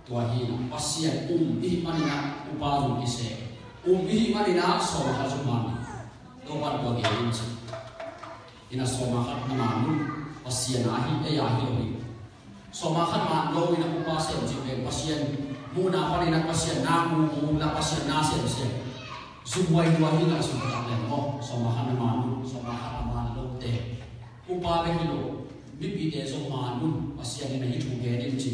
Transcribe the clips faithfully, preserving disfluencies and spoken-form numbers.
Tua hi in ah Pasian um i hih manin ah upa zong kiseh, um i hih manin ah sawma khat zong man lo. Topa'n tua gen in ci. In ah sawma khat na man un, Pasian a hi, ei a hi lo hi. Sawma khat man lo in ah upa sem cih pen Pasian muhna panin ah Pasian na mu, muhna Pasian na sem sem. Zumhuai tua hi ngaihsun taktak leng maw, sawma khat na man un, sawma khat na man lote. Upa bek hi lo, mipite zong man un, Pasian in ah hih thu gen in ci.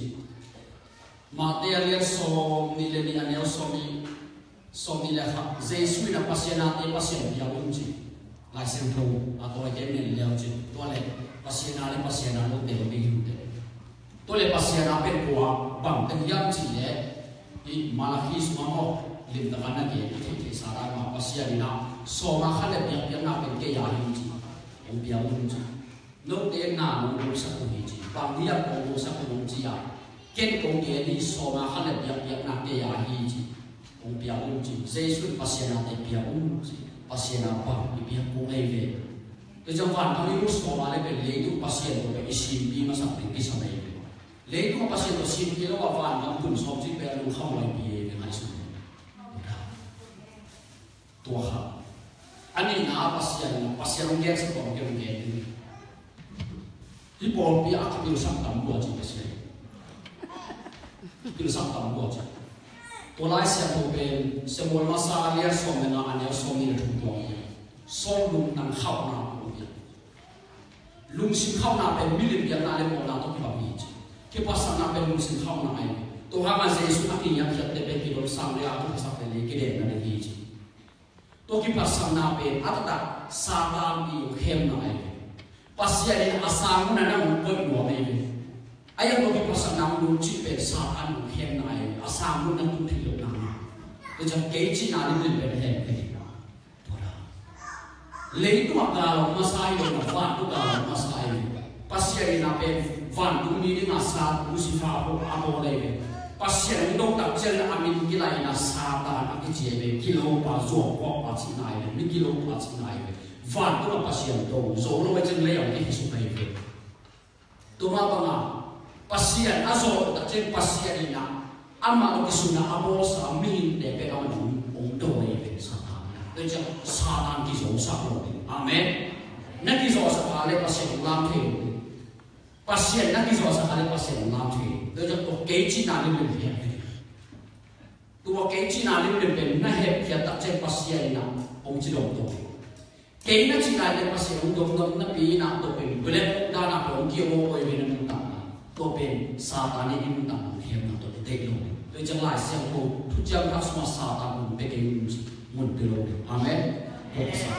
Mate a lian sawmnih le nih a neu sawmnih, sawmnih le khat, Jesu in ah Pasian ate Pasian piang un ci. Lai Siangtho a tawite nen leu ci. Tua le Pasian a le Pasian a lote lo ding hi uh teh. Tua le Pasian a pen kua bang teng hiam cih leh, hih Malakhi sungah maw, limtakin na gen i theih theihsa dan mah, Pasian in ah sawma khat le biakpiakna pen kei a hi ci. Hong piang un ci. Note na nong musak uh hi ci. Bang hiam kong musak uh nong ci a, ken kong gen hi, sawma khat le biakpiakna kei a hi ci. Hong piang un ci. Jesu in Pasian ate piang un ci. Pasian a bang i piak kul ei ve. Tua ciang vangam i musak sawma le pen leitung Pasian tawh pen i simpi masak ding kisam ei ve. Leitung a Pasian tawh simpi lo a vangam tun sawm cih pen lungkham huaipi ei ve, ngaihsun. Tua kha. A nihna ah Pasian, Pasian hong gensak tawh hong gen, hong gen ding. Hih pawlpi ah a kipilsak tam lua ci Pasian. Kipilsak tam lua ci. Tua Lai Siangtho pen Samuel masa a lian sawm le nga a neu sawmnih le thum tua hi. Saul lungtang khauhna tua hi. Lungsim khauhna pen milim biakna le mawhna tawh kibang hi ci. Kiphatsakna pen lungsim khauhna ahi. Tua hangah Jesu a kingiamkhiatte pen kidom sang le a kiphatsak le le kidemna ding hi ci. Tua kiphatsakna pen a taktak Satan i hong khemna ahi. Pasian in a sang hun ah na hong koih nuam ahi. A hiang tua kiphatsakna hong lut cih pen Satan hong khemna ahi. A sang hun na tun thei lo na. Tua ciang kei cihna limlim pen hem ahi. Leitung ah gal om masa hi lo, vantung gal om masa hi lo. Pasian in a pen vantung mi ding a Satan, Lucifer a bawl hi ve. Pasian hong do tak ciangin a min kilai in a Satan a kici hi ve. Kilopa, zuaukawkpa cihna hi ve. Mi kilopa cihna hi ve. Vantung ah Pasian do zo lo hi ciang lei ah kihi suk hi ve. Tua mah bangin Pasian a zawh tak ciang Pasian in a, amah tawh kisunna a bawlsa mihingte pen amah in hong do hi ve, Satan. Tua ciang Satan kizosak lo ding. Amen. Na kizawhsak a leh Pasian hong lam thei lo ding. Pasian na kizawhsak a leh Pasian hong lam thei lo ding. Tua ciang tua kei cihna limlim hi. Tua kei cihna limlim pen na hepkhiat tak ciang Pasian in a hong cidawm tua hi. Kei na cih laitakin Pasian hong dawmdawm napi in a, tua pen black book dan a pen hong kiawh aw aw hi ve, na nuntakna. Tua pen Satan in i nuntakna hong khemna tua pen deih lo hi. Tua hi ciang Lai Siangtho Thuciam Thak sungah Satan mun pia kei un ci, mun pia lo hi. Amen. Tua Pasian.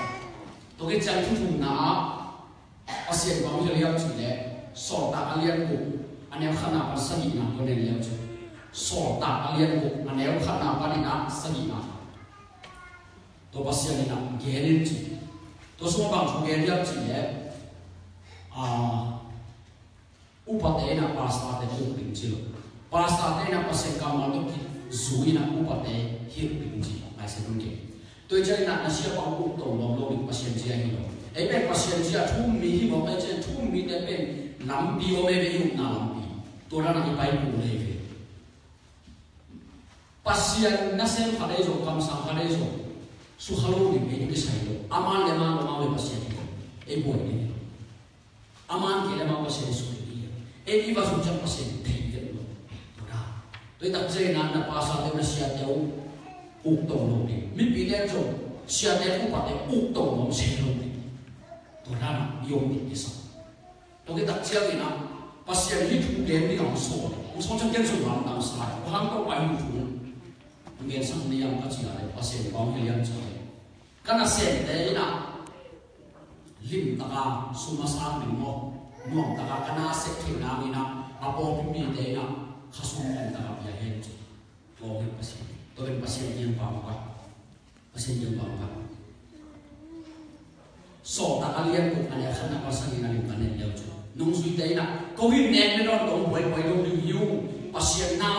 Tua hi ciang thu thumna ah Pasian bang hong hilh hiam cih leh, Sawltak a lian guk a neu khatna pan sagihna tua nen leu ci. Sawltak a lian guk a neu khatna panin a sagihna. Tua Pasian in a gen in ci. Tua sungah bang thu gen hiam cih leh, ah, upate in a pastorte uk ding ci lo. Pastorte in a Pasian kammal tawh kizui in a upate hilh ding ci lo. Lai Siangtho in gen. Tua hi ciangin a na siapa uk to nuam lo ding, Pasian zia hi lo. Ei pen Pasian zia thu um mi hi mawk, ei pen thu um mite pen lampi om ei ve, i upna lampi. Tua dan a i pai kul ei ve. Pasian nasem khat ei zong, kamsang khat ei zong, sukha lo ding, ei tawh kisai lo. Aman le aman, aman le Pasian hi lo. Ei buai ding hi lo. Aman kei le aman Pasian sukha ding hi lo. Ei i va sukha ciang Pasian thei ding hi lo. Tua dan. Tua hi tak ciangin a na pastorte, na siate uk to lo ding. Mipite zong siate, upate uk to nuam se lo ding. Tua dan a i om ding kisam. Tua hi tak ciangin a, Pasian hih thu gen ding a hong sawl. Hong sawl ciang ken zong lamdang sa hi. Bang hang tawh pai hong thu hong gensak ni hiam ka cih leh, Pasian bang hong hilh hiam cih leh, ka nasemte in a limtak a sum a sang ding maw, nuamtak a ka na sep theih nangin a, a pawlpi mite in a khasum nuamtak a pia hen ci. Tua hong hilh Pasian. Tua pen Pasian kiang pang ka Pasian kiang pang ka. Sawltak a lian guk a neu khatna pan sagihna lim ka nen leu cu, nungzuite in a, ko hi nek le nawn kong buaibuai lo ding hi ung, Pasian na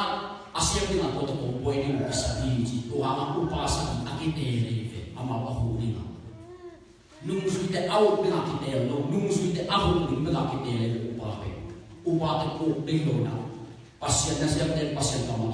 a siam ding a ko tawh kong buai ding uh kisam hi ci. Tua hangah upa sagih a kiteel hi ve, amau a huh ding a. Nungzuite a uk ding a kiteel lo, nungzuite a huh ding bek a kiteel hi ve upa pen. Upate uk ding lo in a, Pasian na siamte in Pasian kammal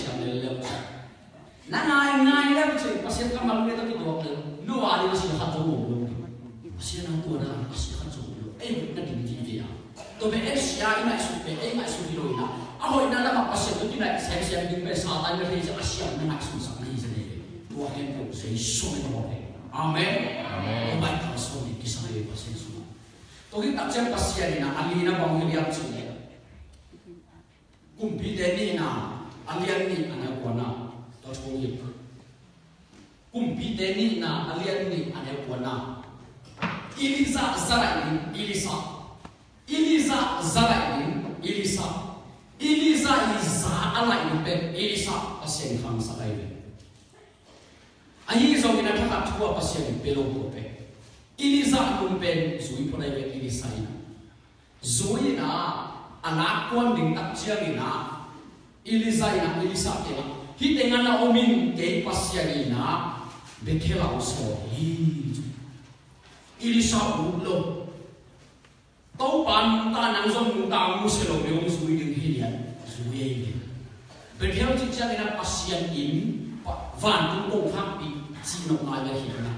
siam lel leu. Na ngaingai leu cin, Pasian kammal uh tawh kituak leu, no a ding a sia khat zong om lo. Pasian a tua dan a sia khat zong om lo. Ei, na ding ding ve a. Tua pen ei sia i ngaihsut pen ei ngaihsut hi lo in a, a hoihna lamah Pasian tawh kinaih semsem ding pen Satan in a thei ciang a siamna ngaihsunsak na hi zen hi ve. Tua khempeuh Jesu min tawh hi. Amen. Amen. Tua pen kalsuan ding kisam hi ve Pasian sungah. Tua hi tak ciang Pasian in a, a lina bang hi hiam cih leh, Kumpite nihna a lian nih a neu kuana. Tua thu hi. Kumpite nihna a lian nih a neu kuana. Elijah za laih ding Elisha. Elijah za laih ding Elisha. Elijah i za a laih ding pen Elisha Pasian khangsak ahi ve. Ahi zongin a thakhat thu a Pasian in pia lo tua pen. Elijah nung pen zui phot ahi ve Elisha in a. Zui in a, a lak kuan ding tak ciangin a, Elijah in a, Elisha kiangah, hih tengah na om in kei Pasian in a, Bethel ah hong sawl hi. Elisha ut lo. Topa nungta nang zong nungta musia lo ding hong zui ding hi lian. Zui ei ding. Bethel cih ciangin a Pasian in, pa-, vantung kongkhakpi, cih nop ngai a hi na.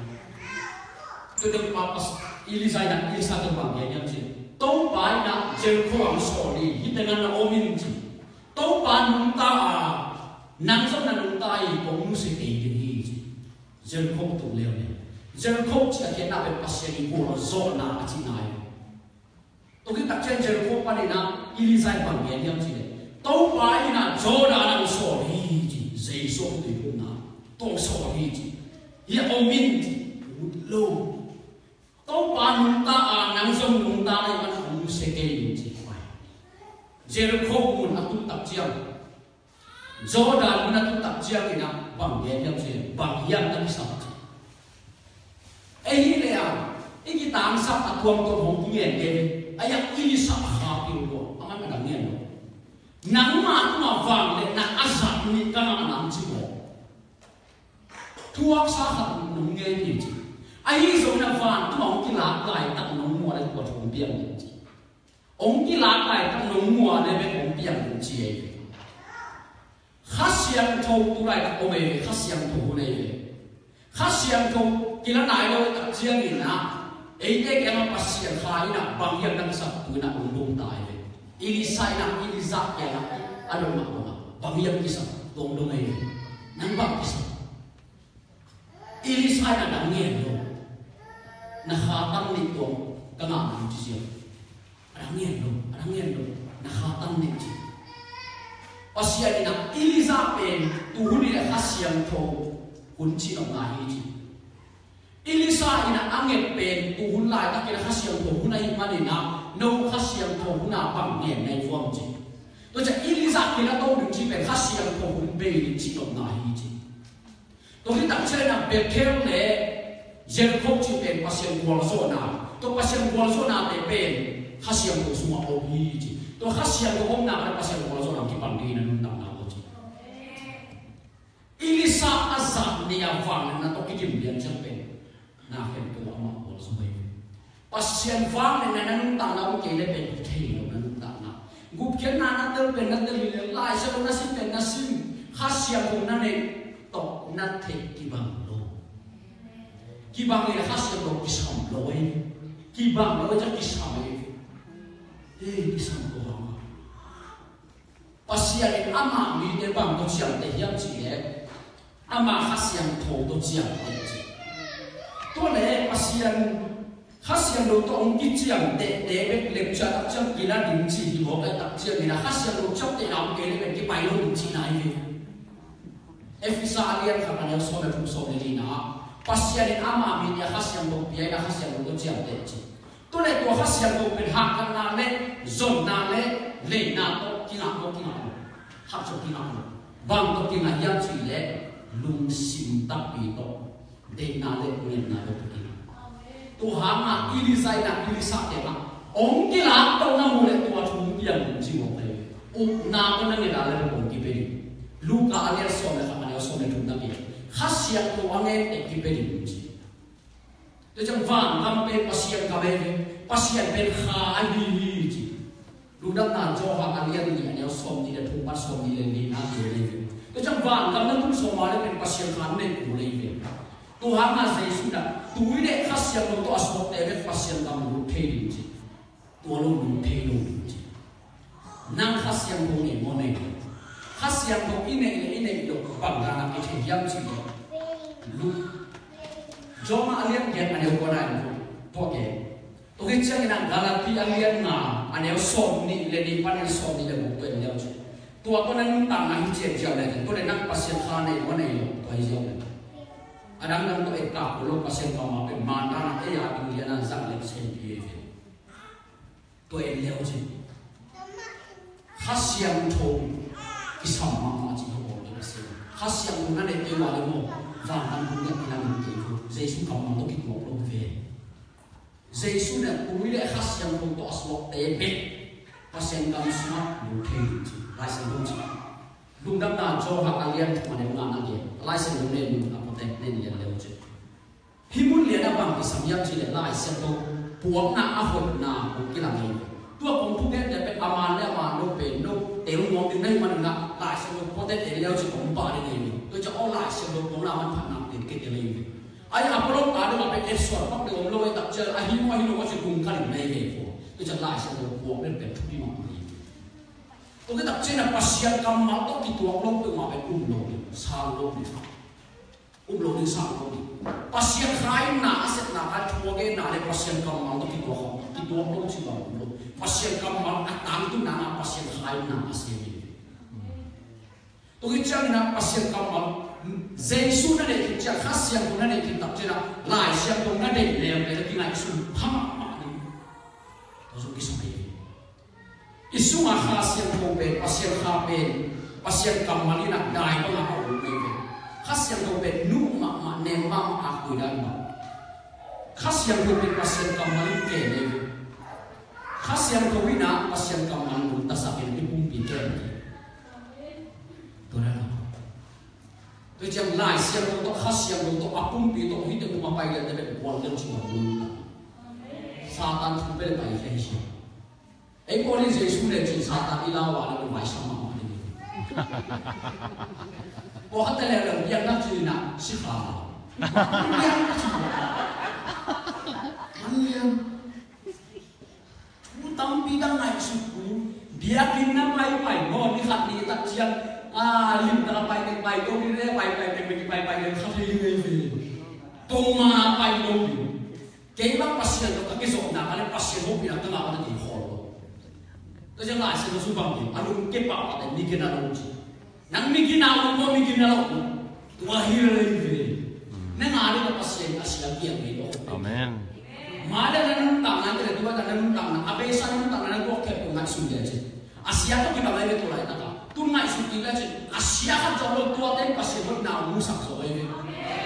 Tua teng pa Elisha in ah Elisha teng bang gen hiam cih leh, Topa in ah Jericho ah hong sawl hi, hih teng ah na om in ci. Topa nungta a, nang zong na nungta hi, kong nusia kei ding hi ci. Jericho tung leuleu. Jericho cih a khiatna pen Pasian i gualzawhna a cihna hi. Tua khit tak ciang Jericho panin ah Elisha in bang gen hiam cih leh, Topa in ah Jordan ah hong sawl hi ci, Jesu a khutui khumna, tua hong sawl hi ci. Hih ah om in ci, ut lo. Topa nungta a, nang zong nungta na hih manin kong nusia kei ding ci. Jericho mun a tun tak ciang, Jordan mun a tun tak ciangin ah bang gen hiam cih leh, bang hiam na kisam ci. Ei hi leh a, i kitangsap a tuamtuam hong kingen kei ve. Ei a, Elisha a kha peuh lua, a man a dang ngen lo. Nangma tungah vangliatna a zat nih ka ngah nang ci maw. Thuaksa khat nong ngen hi ci. Ahi zongin a vantung ah hong kilak laitak nong muah leh tua thu hong piang ding ci. Hong kilak laitak nong muah leh bek hong piang ding ci ei. Kha Siangtho tu laitak om ei ve, Kha Siangtho hun ei ve. Kha Siangtho kila nai lo tak ciangin ah, eite kiangah Pasian Kha in ah bang hiam na kisap tu in ah hong dong ta ei ve. Elisha in ah Elijah kiangah a dong mah bang hiam kisap, dong dong ei ve. Nang bang kisap. Elisha in a dang ngen lo. Na kha tan nih tua ka ngah nang ci ziau. A dang ngen lo, a dang ngen lo. Na kha tan nih ci. Pasian in a Elijah pen tuhun in a Kha Siangtho hun cih nopna hi ci. Elisha in a a nget pen tuhun laitakin a Kha Siangtho hun ahih manin a, no Kha Siangtho hun a bang ngen na hi vuam ci. Tua ciang Elijah kila to ding ci pen Kha Siangtho hun bei ding cih nopna hi ci. Tua hi tak ciangin a Bethel le Jericho cih pen Pasian gualzawhna, tua Pasian gualzawhnate pen Kha Siangtho sungah om hi ci. Tua Kha Siangtho omna le Pasian gualzawhna kipan ding hi na nuntakna tawh ci. Elisha a zat nih a vangliatna tawh kidim lian ciang pen na khempeuh amah gualzo hi. Pasian vangliatna na nuntakna om kei le pen thei lo na nuntakna. Gupkhiatna na tel pen na tel hi le, Lai Siangtho na sim pen na sim, Kha Siangtho na neih tawh na theih kibang lo. Kibang hi le Kha Siangtho kisam lo hi. Kibang lo hi, kisam hi. Hei, kisam ko hang. Pasian in ama mite bang tawh ciamteh hiam cih leh, ama Kha Siangtho tawh ciamteh ci. Tua leh Pasian Kha Siangtho tawh hong kiciamtehte bek lepcia tak ciang kila ding ci hi mawk, tak ciangin a Kha Siangtho ciamtehna hong kei leh bek kipai lo ding cihna hi ve. Efesa a lian khat a neu sawm le thum, sawm le lina ah, Pasian in ama mite a Kha Siangtho pia in a Kha Siangtho tawh ciamteh ci. Tua leh tua Kha Siangtho pen hahkatna le zonna le leina tawh kingah maw, kingah lo. Khat zong kingah lo. Bang tawh kingah hiam cih leh lungsim takpi tawh, deihna le ngetna tawh kingah. Tua hangah Elijah in a Elisha kiangah hong kilak tawh na muh leh tua thu hong piang ding ci mawk leh, upna tawh na nget a leh hong kipia ding. Luka a lian sawm le khat a neu sawm le thum na kiang, Kha Siangtho a nget teh kipia ding ci. Tua ciang vangam pen Pasian gam ahi ve. Pasian pen Kha ahi hi ci. Lungdamna Johan a lian nih a neu sawmnih le thum pan sawmnih le lina gen ahi ve. Tua ciang vangam na tun sawm a leh pen Pasian Kha na neih kul ahi ve. Tua hangah Jesuh in a tui le Kha Siangtho tawh a suakte bek Pasian gam lut thei ding ci. Tua lo lut thei lo ding ci. Nang Kha Siangtho nei maw nei lo? Kha Siangtho i neih le i neih loh bang dan a kithei hiam cih leh, Luka, Rom a lian giat a neu kua na in tua gen. Tua hi ciangin a Galati a lian nga a neu sawmnih le nih panin sawmnih le guk tua en leu ci. Tua tua na nuntakna hi cian ciau le, tua le nang Pasian Kha nei maw nei lo, tua hi ciau le. A dangdang tua et kak lo, Pasian Kha mah pen man dan a ei a ding lian a zang le sen pi e ve. Tua en leu ci. Kha Siangtho kisam mahmah ci, ka bawl kei a si. Kha Siangtho na neih kei uh a leh maw, vantung tung deuh na neih kei uh. Jesuh kammal tawh kituak lo ve. Jesuh in a tui le Kha Siangtho tawh a suakte bek Pasian gam sungah lut thei ding ci. Lai Siangtho ci. Lungdamna Johan a lian thum a neu nga na gen. Lai Siangtho nei mun a pawtek nei lian leu ci. Hih mun lian a bang kisam hiam cih leh Lai Siangtho puakna a hoihna hong kilang hi. Tua kong thugente pen a man le a man lo pen no tel nuam ding na hih manin a Lai Siangtho pawtek en leu ci kong pah ding hi. Tua ciang aw Lai Siangtho puakna manphatna tel kei tel hi. Ai, Apollo ta deuh a pen et suan pak deuh om lo, ei tak ciang a hi maw, a hi lo maw ci kung kal in nei ve ko. Tua ciang Lai Siangtho puak pen pen thupi mahmah hi. Tua khit tak ciang a Pasian kammal tawh kituak lo peuhmah pen um lo ding, sang lo ding. Um lo ding, sang lo ding. Pasian kha in na a sepna kha thu a genna le Pasian kammal tawh kituak, kituak lo ci bang um lo. Pasian kammal a tangtunna ah Pasian kha in na a sem hi. Tua hi ciangin ah Pasian kammal, Jesu na neih khit ciang, Kha Siangtho na neih khit tak ciangin ah Lai Siangtho na deih lem pen a kingaihsun pha mahmah ding. Tua zong kisam hi. I sungah Kha Siangtho pen, Pasian Kha pen, Pasian kammal in ah dai bangah a um hi ve. Kha Siangtho pen nuh mahmah, nem mahmah, a kui dai mah. Kha Siangtho pen Pasian kammal in kem hi ve. Kha Siangtho in ah Pasian kammal nungta sak in i pumpi kem hi. Tua dan a. Tua ciang Lai Siangtho tawh, Kha Siangtho tawh, a pumpi tawh, hih teng tungah pai lian te pen kual lian ci bang lo. Satan thu pen pai lian hi. Ei pawl in Jesu le cin Satan i lau a le vai sam mahmah ding. Pawlkhatte le le biakna cin ah si kha. Biakna cin. An lian. Thu tampi tak ngaihsut uh. Biakinn na paipai maw, ni khat ni tak ciang, a, lim tak a pai teng pai, to ni le paipai teng pai pai teng kha thei ngei ve. Toma pai lo ding. Kei bang Pasian tawh ka kizopna ka le Pasian hopihna ka ngah ka na kei khawl lo. Tua ciang Lai Siangtho sung bang ding, a lungkia pahpah teng mi gina lo ci. Nang mi gina uh maw, mi gina lo uh, tua hi lel hi ve. Na ngah ding a Pasian a sia kiang hi lo. Amen. Mah le na nuntakna te le tua na nuntakna, a beisa na nuntakna na tuak khempeuh ngaihsun le cin. A sia tawh kibang ahi ve tua laitak a. Tun ngaihsun kik le cin. A sia khat zong lo, tuate in Pasian hoihna hong musak zo ahi ve.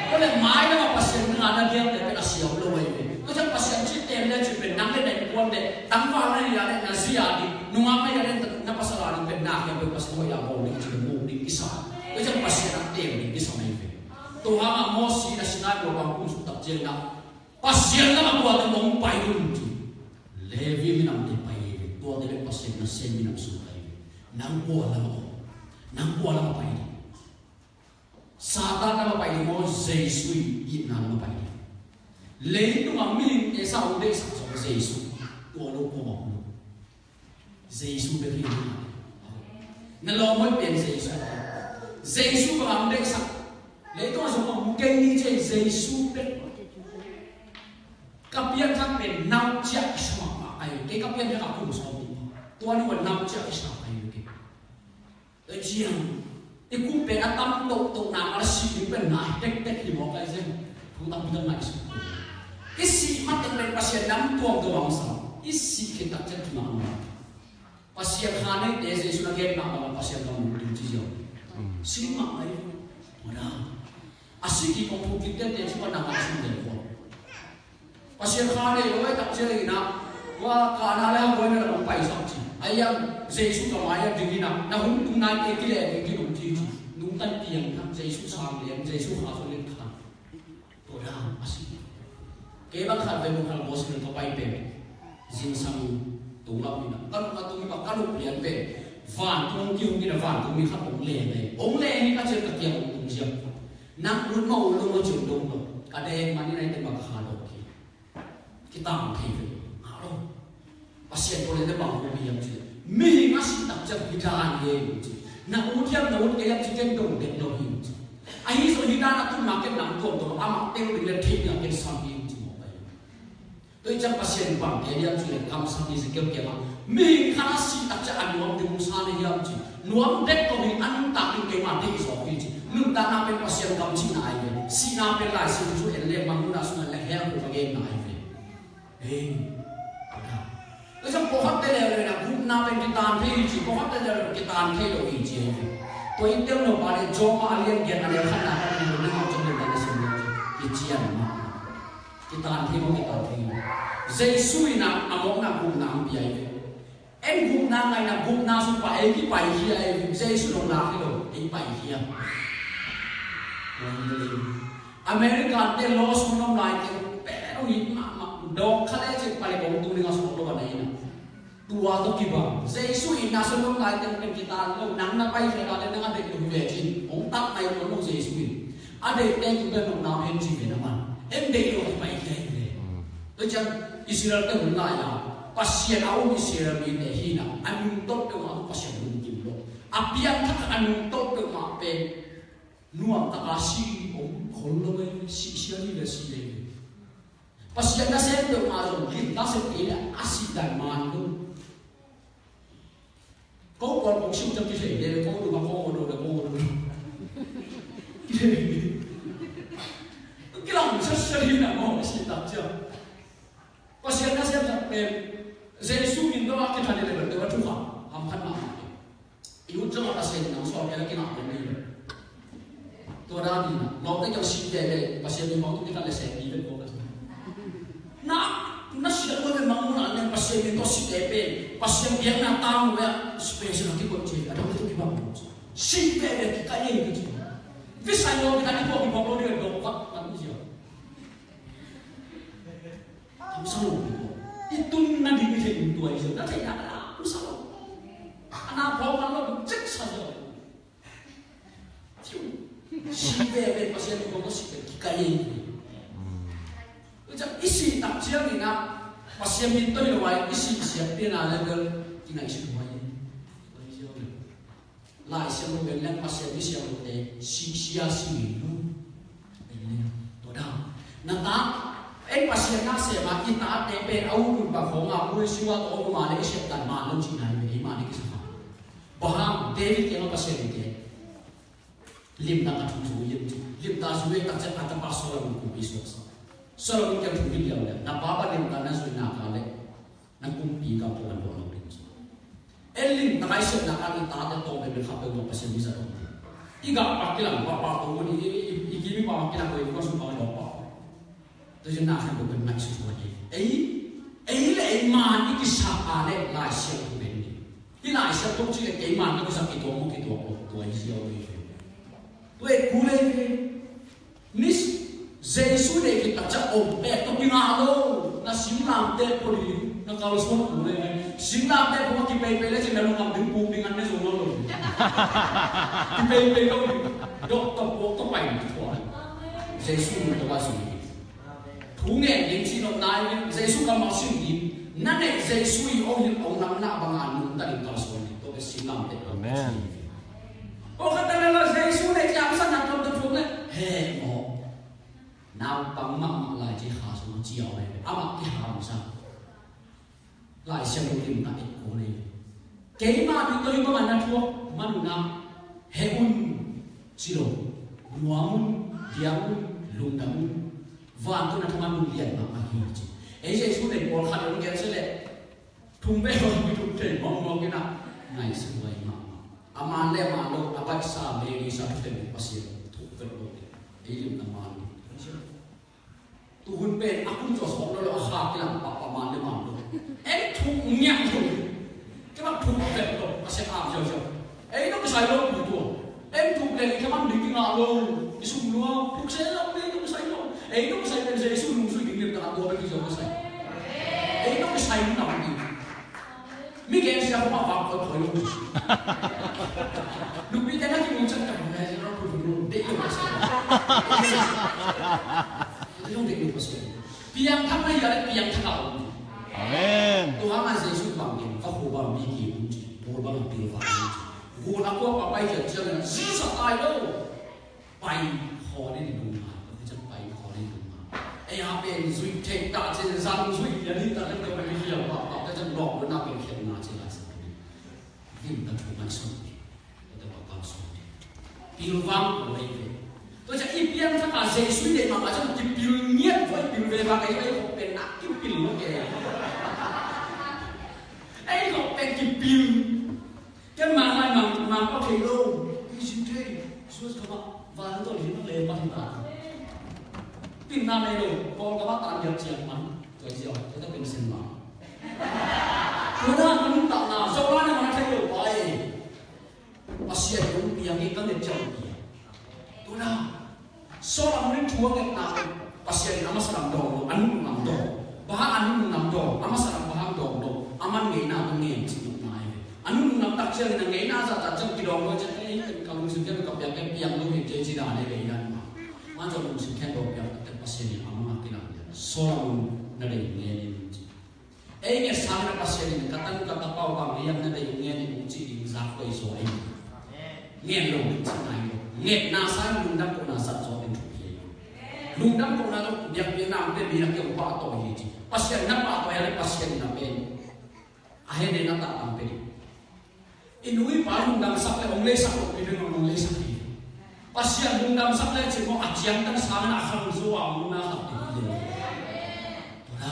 Tua le mai lam a Pasian na ngah na diakte pen a sia om lo ahi ve. Tua ciang Pasian cih tem le cin pen nang le na innkuan le tangval na hi a le na zi a ding, nungak na hi a le na pasal a ding pen na khempeuh Pasian hoih a bawl ding cih muk ding kisam. Tua ciang Pasian a tem ding kisam ahi ve. Tua hangah Mosi in a Sinai bual bang kum suk tak ciangin ah Pasian lam a bual ding hong pai un ci. Levi minamte pai ahi ve. Tuate pen Pasian nasem minam sung ahi ve. Nang kua lam a om? Nang kua lam a pai ding? Satan lam a pai ding maw, Jesu i itna lam a pai ding? Leitungah mihingte sa hong deihsak zong Jesu. Tua lo kua bang om lo. Jesu bek hi. Na lawm hoih pen Jesu. Jesu bang hong deihsak. Leitungah zong hong mu kei ni ci, Jesu bek. Ka pianthak pen nau ciah kisa mahmah ka hi. Kei ka pianthak a kum sawm ni. Tua ni wan nau ciah kisa ka hi kei. Tua ciang i kum pen a tam tohtohna ka la sih ding pen nai tektek hi mawk ahi zeng. Thu tampi tak ngaihsut. I sih mateng pen Pasian nam tuamtuam a hong sam. I sih khit tak ciang thunak a hong. Pasian kha neite Jesu na gen mahmah bang Pasian kam lungtum ci ziau. Sih mahmah hi. Mawk a. A sih kik hong thu kik tete ci pan a ngaihsun den khua. Pasian kha nei lo, ei tak ciangin ah, tua kahna le a buaina lam hong paisak ci. Ahi hang Jesu ka mai-ah dingin ah, na hun tung nai kei kileh ding ding hong ci ci. Nungta piang hang, Jesu sang lian, Jesu kha zong lian kha. Tua dan a si. Kei bang khat ve, mun khat Gospel ka pai pen, zingsang tung lam in ah, ka nung a tung in ah, ka nung lian pen vantung kihong in ah, vantung mi khat hong leng hi. Hong leng hi ka ciang ka kiang hong tung ziau. Nang ut mah ut lo, mah ciang dong lo. Ka deng man in a, i te mah ka kha dong hi. Kitang thei ve. Ngah lo. Pasian tawh le te bang hong hi hiam ci. Mihing a si tak ciang hi dan hi ei ci. Na ut hiam na ut kei hiam ci, ken dong den lo hi ci. Ahi zong hi dan a tun ma ken nang tuamtuam amah teng ding le thei ding a ken sam hi ci mawk ahi. Tua hi ciang Pasian bang te hiam ci le kamsang hi ci keu keu a. Mihing khat a si tak ciang a nuam ding hong sa na hiam ci. Nuam dek lo hi, a nuntak ding keimah deih zawk hi ci. Nuntakna pen Pasian kamcihna ahi ve. Sihna pen Lai Siangtho sung en le, Mangmuhna sung en le, hell kong a genna ahi ve. Hei. Tua ciang pawlkhatte leuleu in ah gupna pen kitan thei hi ci, pawlkhatte leuleu in kitan thei lo hi ci ahi ve. Tua in tel lo pa le Rom a lian giat a neu khatna pan a neu lima ciang le dan a sim lo ci. Kician mah. Kitan thei maw, kitan thei. Jesu in ah a mawkna gupna hong pia hi ve. En gupna ngaihna, gupna sung pan ei kipaikhia hi ve. Jesu in hong lak hi lo, ei paikhia. America te law sung nong lai te pen hong it mahmah. Dawng kha le cin palik hong tung ding a suak lo a na in ah. Tua tawh kibang. Jesu in na sung nong lai te pen kitan lo, nang na paikhia ta le nang a deih lo hi ve cin. Hong tak nai lo Jesu in. A deihte tung pen nong na pen ci ve na man. En deih lo a kipai khia hi ve. Tua ciang Israel te hun lai-a Pasian a um Israel mite hi-in a nungtolh peuhmah Pasian lungkim lo. A piangthak a nungtolh peuhmah pen nuamtaka si om khol lo ve, si sia hi ve, si ve. Pasian nasem peuhmah zong limtak sep kei leh a sih dan man lo. Ko pawl kong siu ciang kithei le, ko dum a ko do le, ko do. Kithei. Kilang sat sat hi na maw, si tak ciang. Pasian nasem tak pen Jesu min tawh a kithat le le, le thukham, hamphat mahmah. I ut zong a Pasian in nang sawm kei le kinah kong ni le. Tua dan hi na, lawmte kiang sihte le, Pasian min bang tung kithat le seh ni le ko ka. Na, na sia lo le mang mun a ne Pasian min tawh sihte pen, Pasian biakna tang lo ya, special a kikot ci, a dang tu kibang lo ci. Sihte le kikah ye ka ci. Visai lo kita ni ko kibang lo ni dok vak kan ci. Kamsa lo ni ko. I tun na ding ni thei tua i zia. Na thei na, kamsa lo. Ana ko man lo, cek sa zia. Fiu. Si veve Pasian min tawh si ve kikah ye. Tua ciang i sih tak ciangin ah Pasian min tawh hi lo a i sih siat pian a level kingaihsut huai. Lai Siangtho gen leng Pasian mi siangthote sih sia si ngei lo. Tua dan. Na ta en Pasian na sem a i tate pen a ut un pa khawng a mual siu a tawh om a le i siat dan man lo cihna hi ve, ei mah ni kisa kha. Bang hang David kiangah Pasian in gen. Limtak a thu zui in ci. Limtak zui tak ciang a tapa Solomon kumpi suaksak. Solomon kiang thu hi liang liang. Na pa pa limtak na zui nak leh na kumpi gam tawh na luah lo ding ci. En limtak a i siat nak a i tate tawh bek bek kha peuh tawh Pasian mi zat om. I gah pak kilang pak pak tawh mun i, i, i, i kim i pak kilang ko i kuan sung pak dawk pak. Tua ciang na khan tua pen ngaihsut huai hi. Ei, ei le ei man i kisak a le Lai Siangtho pen ni. Hih Lai Siangtho cih le kei man ka kisak kituak maw kituak lo tua hi ziau hi. Tua hi kul hi. Ni Jesu deih khit tak ciang om pek tawh kingah lo. Na singlamteh pua ding na kalsuan kul hi. Singlamteh pua kipeipei le cin na lungam ding puk ding an ne zong lo lo. Kipeipei lo ding. Dok tawh puak tawh pai ding tua. Jesu mun tawh a zui. Thu ngen ding cih nop nai ve, Jesu kammal sim ding. Na neih Jesu i ong hilh ong namna banga nungta ding kalsuan ding. Tua bek singlamteh tua bek. Amen. Pawlkhat tawh le la Jesu neih ciang sa na tuam tuam le he maw. Naupang mahmah lai ci kha sung ciau ve. Amah kihamsa. Lai Siangtho limtak et ko nei. Keima ding tawh hih bangah na thuak man un ah heh un ci lo. Nuam un, diang un, lungdam un. Vantung na thaman un lian mahmah hi ci. Ei Jesu nei pawlkhat in gen se leh thum ve lo mi thum thei mawkmawk in ah ngaihsun huai mahmah. A man le a man lo a baihsa Mary sa thute Pasian thuk vet lo. Ei lim na man. Tuhun pen a kum zaw sawm lo lo a kha kilang pahpah man le man lo. En thuk ngiat lo. Kei bang thuk vet lo a sia am ziauziau. Ei dong kisai lo pu tua. En thuk le kei man ding kingah lo. I sum lua thuk se lo ei dong kisai lo. Ei dong kisai pen Jesu nungzui ding lim ta tua pen kizaw kisai. Ei dong kisai nung na man ding. Mi gen sia ko ma vak ko thoi lo. Lupite na kimu chan ka ma sia ko thoi lo. Dei lo sia. Dei lo sia. Piangthak na hi a le piangthak a om. Amen. Tua hang a Jesu bang gen, va hu bang mi ki um ci, hu bang a pil va um ci. Hu na ko pa pai ciang ciang na Jesu tai lo. Pai khaw ni ni dong ma, pai khaw ni dong ma. Ei a pen zui thei ta cin zang zui ya ni ta kan ka pai ni ya pa pa ta cin lok na pen khian na cin la sa. Lim ta thu mai sung. Tua pa pa sung. Pilvang ko ei ve. Tua ciang i piangthak a Jesu i deih mahmah ciang kipil ngiat ko i pil ve vang ei ei ko pen na kipil lo ke. Ei ko pen kipil. Ken mang lai mang mang pa thei lo. I sin thei. Suas ka ba. Van to li le pa thei ta. Pin na nei lo. Ko ka ba tan yat ciang man. Tua i zia. Tua ta pen sin ma. Tua na kan ta na. Zo la na man thei lo pa e. Pasian in hong piang hi ka nget ciang hong piang. Tua na Solomon in thu a ngetna Pasian in a masa lam dawng lo, a nung lam dawng. Bang hang a nung lam dawng, a masa lam bang hang dawng lo, a man ngeina tawh ngen cih nopna hi ve. A nung lam tak ciangin a ngeina zahzah ciang kidawng lo ciang ei ka lungsim khempeuh ka piang, ka piang lo hi ci dan hi ve i dan mah. Man zong lungsim khempeuh piang. Pasian in amah a kinang lian Solomon na deih ngen in ci. Ei nget sangin a Pasian in ka tanu ka tapa uh bang lian na deih ngen in ci ding zak koi zaw ei. Ngen lo ci nai lo. Ngetna sangin lungdam kohna zat zaw in thupi ei. Lungdam kohna tawh biakpiakna ang pen mi na kiang pahtawi hi ci. Pasian na pahtawi a le Pasian in a pen a hene na tah tam pen. I nu i pa lungdamsak le hong leisak lo pi ding hong leisak hi. Pasian lungdamsak le cin maw a ciangtan sangin a khang zo a hong na khat ding hi. Tua na.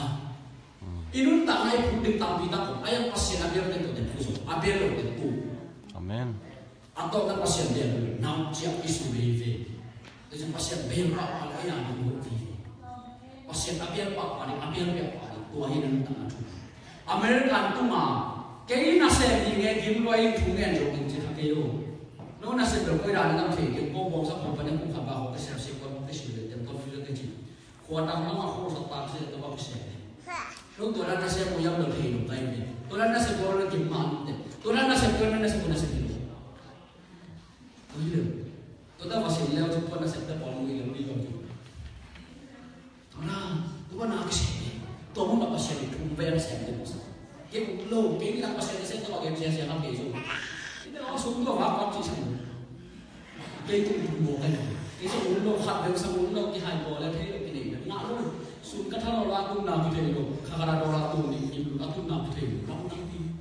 I nuntakna i phut ding tampi tak om. A yang Pasian a biak ding tua ding phu zo. A biak lo ding phu. Amen. A tawh na Pasian biak lo. Nau ciak i su veve. Tua ciang Pasian biak lo a la ya ding lo veve. Pasian a biak pah pah ding, a biak biak pah ding. Tua hi nuntakna thu. American tuma kei nasem hi nge gim lua in thu ngen zo ding ci kha kei o. No nasem lo koi dan ngam thei kei ko bawngsa company kum kha ba ko kei sel sel ko kei sel le tem ko fi le kei ci. Khua tang no a ko sa ta se to ba kei sel. No tua dan nasem ko yam lo thei lo kai ne. Tua dan nasem ko lo gim man te. Tua dan nasem ko nasem ko nasem lo. Tua hi lo. Tua ta va sel le tua nasem te pawl mu i lo ni lo. Tua na, tua na kisem. Tua mun na Pasian i thum ve na sem te masa. Kei um lo, kei na Pasian i sem tua kei sem sem na kei so. Ina lo sum tua va kap ci sang. Kei tung tung bo kai. Kei so um lo khat ve sang um lo ki hai bo le thei lo ki nei. Nga lo. Sum ka tha lo la tung na ki thei lo. Kha ka la do la tung ni ki lo la tung na ki thei lo. La tung na ki.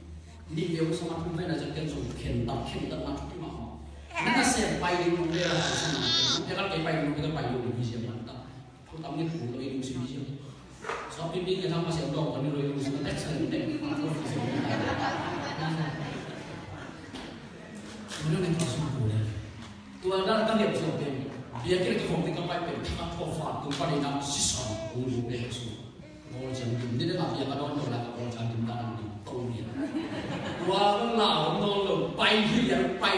Ni ve um sang a thum ve na ja ken so khen ta khen ta na ki ma ma. Na na sem pai ni um ve la sang na. Ya ka kei pai ni um ve ka pai lo ni sem man ta. Ko tam ni ko lo i lungsim hi. So pi pi ke tam Pasian dong ko ni lo i lungsim tek sa ni tek. Ko lo ni ko sum ko le. Tua dan ka liam so pen. Bia kir ka khong ni ka pai pen ka ko fa tu pa ni na si son ko lo ne su. Ko jam ni de ma bia ka don do la ko jam ni ta ni to ni. Tua lo la lo lo pai hi ya pai.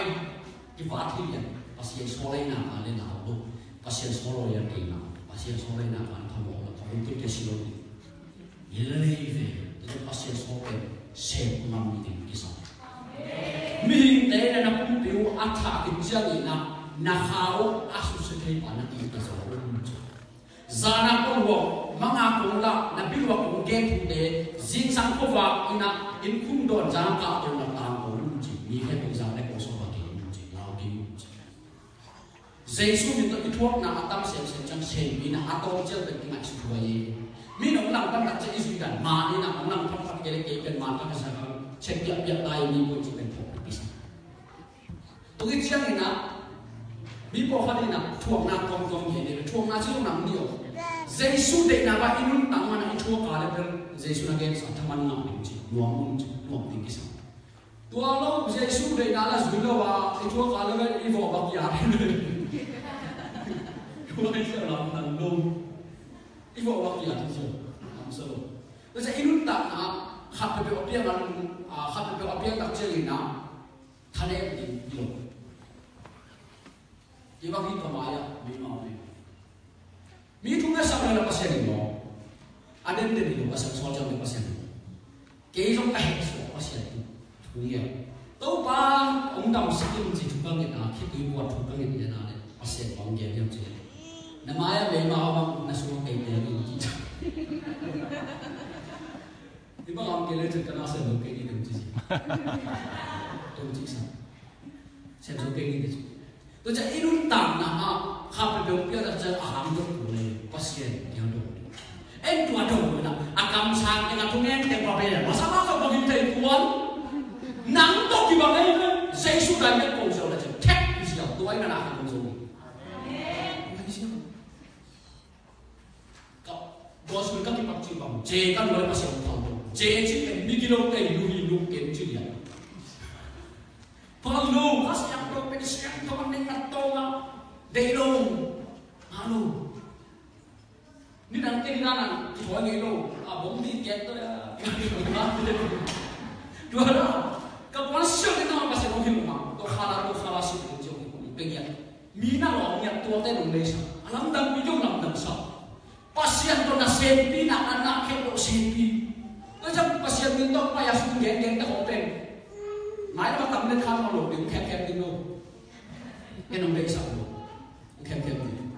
Kivat hi lian, Pasian sawleina ka le nau lo, Pasian sawlawi a keina, Pasian sawleina ka le phamawh lo, ka hong tute si lo ni. Ni le lei ve, tua Pasian sawl pen sem ngam ding kisam. Mihingte na na pumpi uh a thah kiciangin ah, na kha uh a susia thei pa na kihta zaw uh. Zan a kong huam, mang a kong lak, na biluak kong gen thute, zingsang khuavak in ah, inn khum dawn zan a kahto na tang ko un ci, mi khempeuh zan le kong sawm a kei un ci, lau kei un ci. Jesu min tawh i thuakna a tam semsem ciang sem in ah a tawm ciang pen kingaihsut huai e. Mi nong langpan tak ciang i zui dan, mah in ah nong langpan tak kei le kei pen mah tak a sa kang, cek piakpiak lai mi ko ci pen thuak na pisa. Tua hi ciangin ah, mi pawlkhat in ah, thuakna kawmkawm hi a, thuakna ci zong nang ni aw. Jesu deihna bang i nuntak man ah i thuak a le bel, Jesu na gensa, thaman ngah ding ci, nuam un ci, nuam ding kisam. Tua lo, Jesu deihna la zui lo a, i thuak a le bel, i vawh bak ya. Tua hi sia lam nang lo. I vawh bak ya, tua sia lam sa lo. Tua sia i nuntakna, khat peuhpeuh a piang a, a, khat peuhpeuh a piang tak ciangin ah, thanem ding hi lo. Kei bang hi ka mai ah, mi mau hi. Mi thu ngetsak le Pasian hi maw. A den den hi lo Pasian, sawl ciang le Pasian hi. Kei zong ka heh suak Pasian hi. Thu nget. Topa, hong damsak in ci thu ka nget a, khitui buat thu ka nget lian a le Pasian hong gen hiam ci. Na mai ah meima bang na sung kei te hi ci. Hi bang am kei le cin ka na sem lo kei ni dem ci si. Tum ci sa. Sem lo kei ni dem ci. Tua ciang i nuntakna ah kha peuhpeuh piak tak ciang a hang dok ko le Pasian kia dok. En tua dok ko na a kamsang teng a thungen teng pa bel masa masa bangin tei kuan. Nang tawh kibang ei ve. Jesu dai met kong siau la ciang thek i siau tua i na na kha kong zo. Amen. Ka gospel ka kipak cih bang, je ka nuai Pasian thang lo. Je cih pen mi gilo te lu hi lu ken cih lian. Pang lo, ka siang lo, pen siang to, pen neng na to ma. Dei lo. Ha lo. Ni dang ken na na, ki hoi ngei lo. A bom di ken to ya. Dua la. Ka puan siang ni na Pasian ong hi ma. To khala, to khala si, to cih ong hi ma. Pen ya. Mi na lawng ngiat tuate nong neisa a lamdang pi dong lamdang sa. Pasian tawh na senpi na a na khek lo senpi. Tua ciang Pasian min tawh pai a sum gen gen ta khawng pen. Mai na ma tam le khan ma lo ding khek khek ding lo. Ken nong neisa lo. Khek khek ding.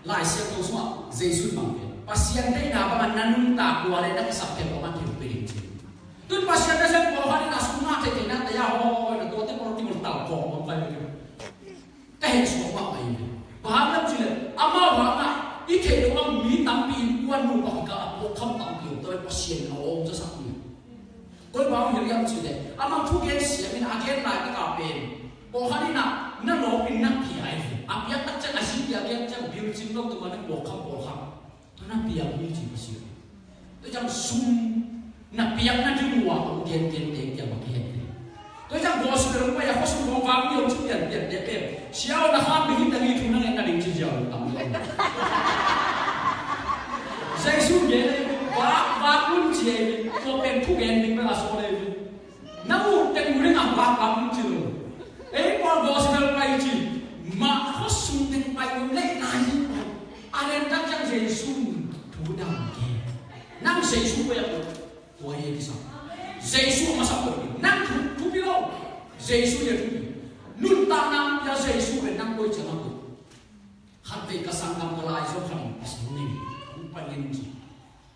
Lai Siangtho sungah Jesu bang pen Pasian deihna bangin na nuntak lua leh na kisap khempeuh a man thei pia ding ci. Tun Pasian nasem pawlkhat in a sum ngah theihtheihna taya hawina tuate pawl kimun tal kawm bang kai bek. Ka heh suak mahmah hi. Bang hang hiam cih leh amau hangah i theih loh bang mi tampi in kuan nupa kikal ah puakkham tampi om, tua Pasian in a om zasak hi. Koi bang hong hilh hiam cih leh amau thugen siam in a gen laitak a pen pawlkhat in a na lawpin na pia hi. A piak tak ciang a zi pia gen ciang bil cing lo tua mah na puakkham pawlkhat. Tua na piak mi ci Pasian. Tua ciang sum na piak nading uh a hong gentente kiang a kihen hi. Tua ciang gospel hong pai a khuasung hong vak mi hong ci pianpiante pen sia aw na kham ding hi tang hi thu na ngen nading ci ziau tam lo. Jesu gen ei vak vak un ci ei tua pen thu gen ding bel a sawl ei. Na ut teng uh ding a vak vak un ci lo. Ei pawl gospel pai ci mah khuasung teng pai uh leh lai ding pai. A lian tak ciang Jesu thu dang gen. Nang Jesu pia tua hi kisam. Jesu a masa pia nang thu thupi lo. Jesu hi a thupi. Nuntakna pia Jesu pen nang koi ciang a pia. Khatvei ka sanggam ka lai zo khat in Pasian ning hong pai in ci.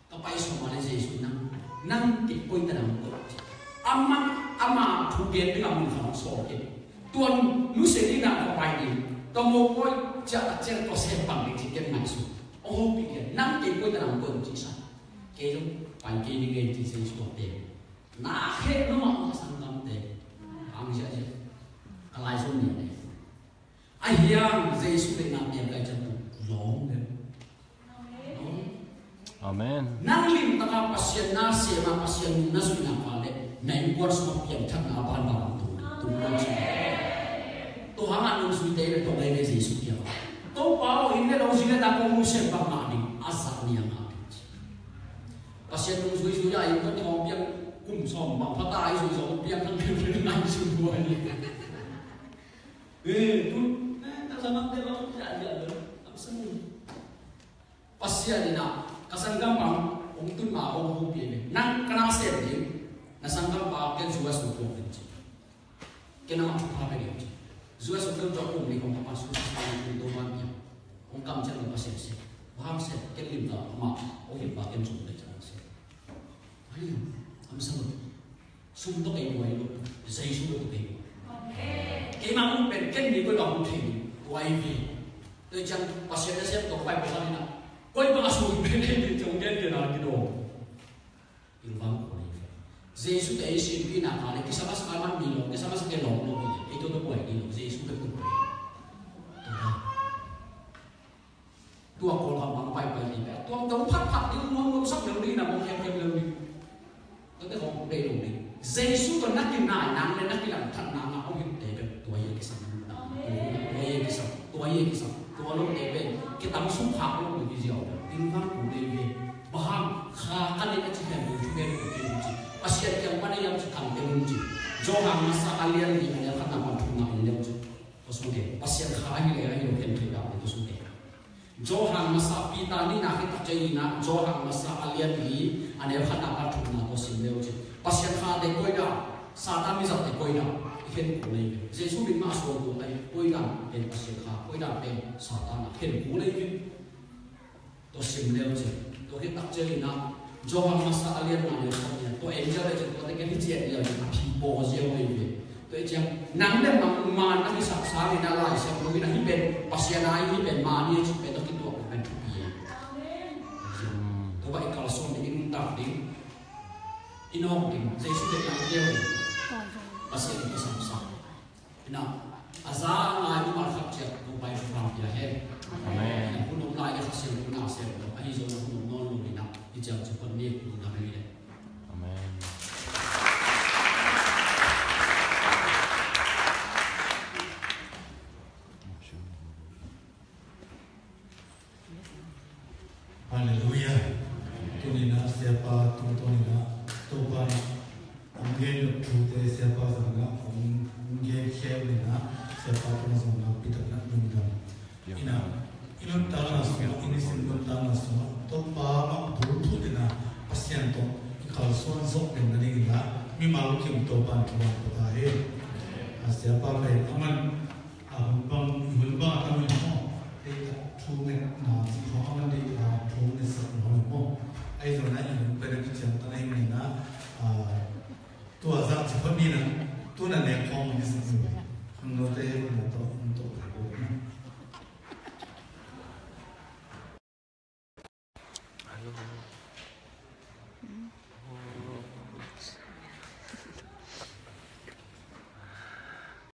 Ka pai sawm a le Jesu nang nang kei koi ta nang koi ci. Amah ama thu gen ding a mun khat hong sawm kei. Tuan nusia ding a ka pai ding ka mawk koi ciah a ciah tua sem pang ding ci ken ngaihsun. Ong hopih kei nang kei koi ta nang koi ci sa. Kei zong pai kei ding ei ci Jesu a pen. Na khe no ma ma sanggam te. Ang ziahziah. Ka lai zong ni a dei. A hiang Jesu deihna piang kai ciang tu lawm le. Amen. Nang limtaka Pasian na sem a Pasian nung na zuihna ka le na innkuan sungah piangthakna a banban tung tung lo ci. Tua hangah nungzuite le tawh ngai ve Jesu kiang. Topa aw, inn le lo zi le na kong nusiat bang ngah ding a zak ni a ngah ding ci. Pasian nungzui zui a innkuan tawh piang kum sawm bang phata a i zui zong piang thang piang piang ngai zui buai ni. Eh, tun, eh, ka sanggam te bang, ya, ya, ya, am sangin. Pasian in a, ka sanggam bang, hong tun ma, hong hong pia ve. Nang ka na sem ding, na sanggam pa, ken zu a su tuak ding ci. Ken a ma thupha pia ding ci. Zu a su tuak tuak kum ni kong ka pa su sa sa ni kum tuak man pia. Hong kam ciang ka Pasian sem. Hong sem, ken lim ta, ma, hong him pa, ken zu te ciang sem. Ai, am sangin. Sum tawh kei buai lo, Jesu tawh kei buai. Keimah mun pen ken mi koi bang mun thei buai ve. Tua ciang Pasian nasem tawh pai buai na. Koi bang a sum pen thei ve ciang gen gen a kidawm. Inn vang kua hi ve. Jesu tawh ei sin pi na ka le Christmas ka man mi lo, Christmas ke lo lo hi. Ei tawh tawh buai ni lo, Jesu tawh tawh buai. Tua Tua Kawlgam bang paipai ding bek a tuamtuam phatphat ding, nuamnuam sak leu ding, na bawng khemkhem leu ding. Tuate khawng bei lo ding. Jesu tawh na kinai nang le na kilang that nang a hong himte bek tua hi a kisam. Tua hi a kisam. Tua hi a kisam. Tua lote bek kitam sung khak lo ding hi ziau. Inn vang kul dei ve. Bang hang kha ka neih a ci hiam ding thu gen ding ci. Pasian kiang pan a hiam ci khang te mun ci. Johan masa a lian li a lian khatna pan thumna in leu ci. Tua sung te Pasian kha ahi le ahi lo khen thei dah tua sung te. Johan masa Peter nihna khit tak ciangin ah Johan masa a lian li a neu khatna pan thumna tawh sim leu cin. Pasian khate koi dan, Satan mizahte koi dan i khen kul lei ve. Jesu min mah a suang kul lei koi dan pen Pasian kha, koi dan pen Satan a khen kul lei ve. Tawh sim leu cin. Tua khit tak ciangin ah Johan masa a lian nga le khat nia tua en ziau le cin tua te ken hi cian liau cin a phi paw ziau lei ve. Tua hi ciang nang le mang man na kisak sangin a Lai Siangtho in a hih pen Pasian a hih pen man hi a cih pen tawh kituak pen thupi hi. Tua bang i kalsuan ding, i nuntak ding, i nawk ding, Jesu deihna i teel ding, Pasian in i samsak. Ina, a za a ngai mimal khat ciat Topa in thupha pia hen. Amen. Ina, hun om lai le Kha Siangtho na sem lo, ahi zongin hun om nawn lo ina, i ciang ci pon ni, hun na hi le. Amen. Halleluiah. Tuni-in ah Siapa tungtawn in ah Topa in hong gen thute Siapa zangah hong gen khia uh in ah Siapa tungah zong nakpi takin ah lungdam. In ah i nuntakna sungah, i nisim nuntakna sungah Topa mah bulphuh in ah Pasian tawh i kalsuan zawh den nadingin ah mimal kim Topa in thupha pia ta hen. A Siapa pen a man A hun bang, i hun bang a tam in maw, deihtak thu ngetna cih khawng a man deihtak a Ahi zongin a i lungpen a kiciam tan ahih manin ah, tua zah ci phot ni in ah, tu in ah nek khawm ni sa. Khangnote hehpihna tawh hong tawh ta ko na.